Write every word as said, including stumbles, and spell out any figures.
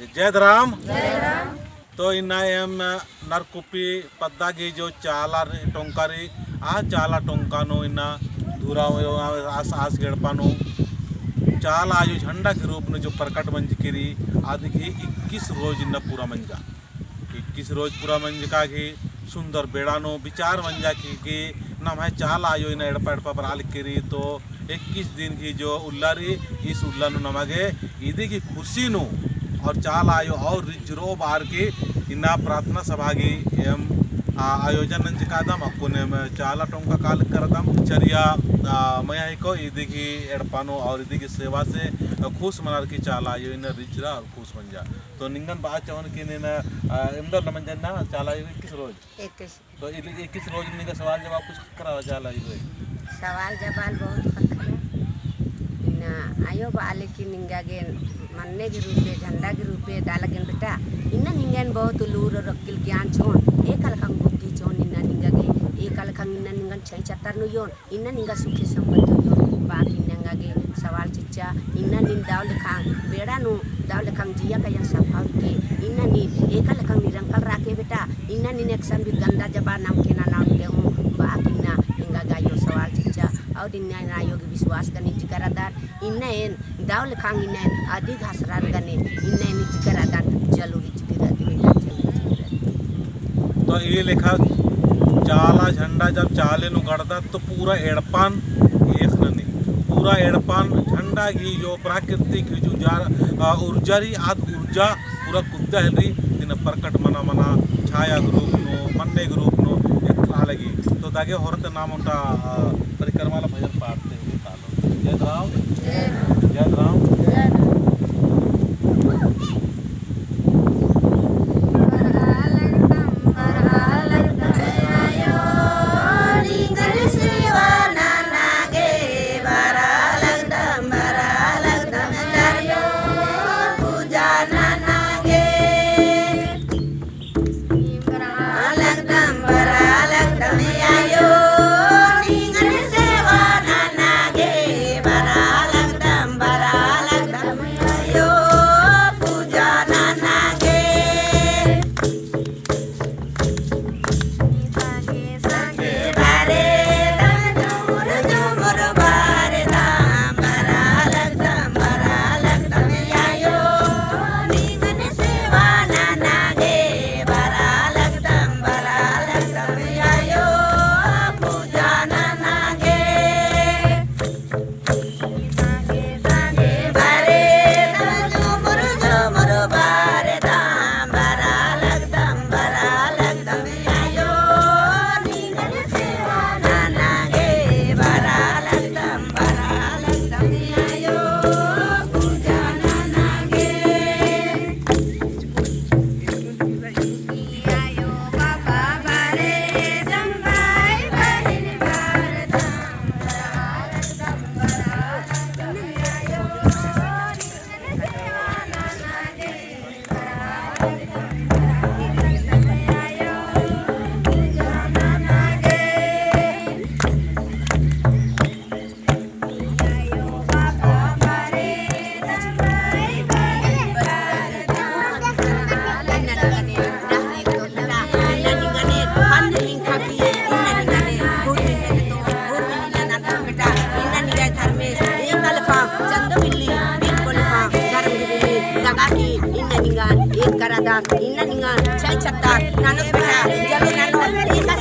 जय धरम। जय धरम। तो इन्ना एम नरकुप्पी पद्दा गही जो चाला टोंका रई, आ चाला टोंका नू इन्ना धुरा आस, आस गे एड़पा नू चाला आयो झंडा के रूप नू जो प्रकट मंजकी रई, आद गही इक्कीस रोज इन्ना पूरा मंजा। इक्कीस रोज पूरा मंजका गही सुंदर बेड़ा नू विचार मंजा कि, कि नम्है चाला आयो इन्ना एड़पा एड़पा बरआ लगी रई, तो इक्कीस दिन गही जो उल्ला रई, इस उल्ला नू नमा गे इदी गही खुशी नू और चाला आयो और रिझरओ बअर की इन्ना प्रार्थना सभा गही एम, आ, आयोजन नंजकादम, अक्कुन एम चाला टोंका काल करदम, चरिया, आ, मया हिको इदी गही एड़पा नू और इदी गही सेवा से, आ, खुश मनर की चाला आयो इन्ना रिझरा और खुश मंजा। तो निंगन बआ चाहोन कि नीन, आ, एवंदा उल्ला मंजा इन्ना चाला आयो इक्कीस रोज? इक्कीस। तो इल-, इक्कीस रोज निंगा सवाल जवाब कुछ ख़क्खरा चाला आयो? सवाल जवाब बहुत ख़क्खरा। इन्ना आयो बआ लगी कि निंगा गे मन्ने गही रूपे, झंडा गही रूपे दव लगेन बेटा। इन्ना निंगन बहुत लूर और अक्किल ज्ञान चिओन, एका लेखा बुद्धि चिओन, इन्ना निंगा गे, एका लेखा इन्ना निंगन छई छत्तर नू उइयोन, इन्ना निंगा सुखे संपत्ति उइयोन। बाकी निंगा गे सवाल चिच्चा, इन्ना नीन दव लेखा बेड़ा नू, दव लेखा जिया का यंग सफा उइके, इन्ना नीन एका लेखा निरंकल रअके बेटा, इन्ना नीन एकसन भी गंदा जबान नाम के ना नाम दे हूँ, बाकी इन्ना निंगा गे आयो सवाल चिच्चा, और इन्ना आयो गे विश्वास गने जिकर अदर, इन्ना एन दव लेखा इन्ना एन अदिग हसरर गने, इन्ना एन जिकर अदन जरूरी तो ई लेखा चाला झंडा जब चाले नू गड़दत तो पूरा एड़पन एक ननी, पूरा एड़पन झंडा गही जो प्राकृतिक गही जो ऊर्जा, आ, ऊर्जा रई, आद ऊर्जा पूरा कुद्दा हेलरी, तिना प्रकट मना मना छाया के रूप नू, मन्ने के रूप नू एथरा लगी। तो दगे होरते नाम ओन्टा, आ, परिक्रमा ला भजन पाठ ते हुए तालो। जय धरम। जय धरम। जय धरम। इन्ना निंगन छई छत्तर ननोस बेटा, जरूर ननोस, एका